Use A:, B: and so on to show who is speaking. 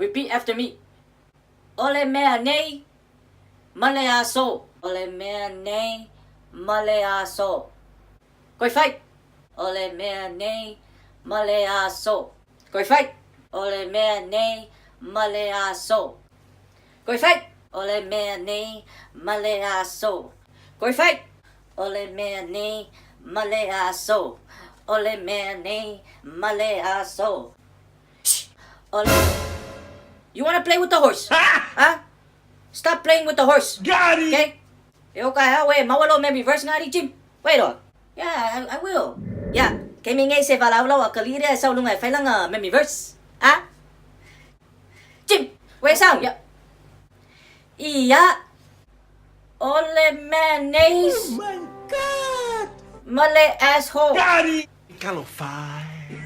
A: Repeat after me. O le mea nei ma le aso. O le mea nei ma le aso. Koe fai. O le mea nei ma le aso. Koe fai. O le mea nei ma le aso. Koe fai. O le mea nei ma le aso. Koe fai. O le mea nei ma le aso. O le mea nei ma le aso. Shh. O le. You wanna play with the horse? Huh? Stop playing with the horse.
B: Got him!
A: Okay? E o ka hea oe, maua lo me reverse ngā ri Jim. Wait on. Yeah, I will. Yeah, kei mi ngei se valaau lau a ka li rea e sau lunga e whailanga me reverse. Ah? Jim, wait sound. Yeah. Ia. O le mayonnaise.
B: Oh my God!
A: Ma le asshole.
B: Got him! Talofa e.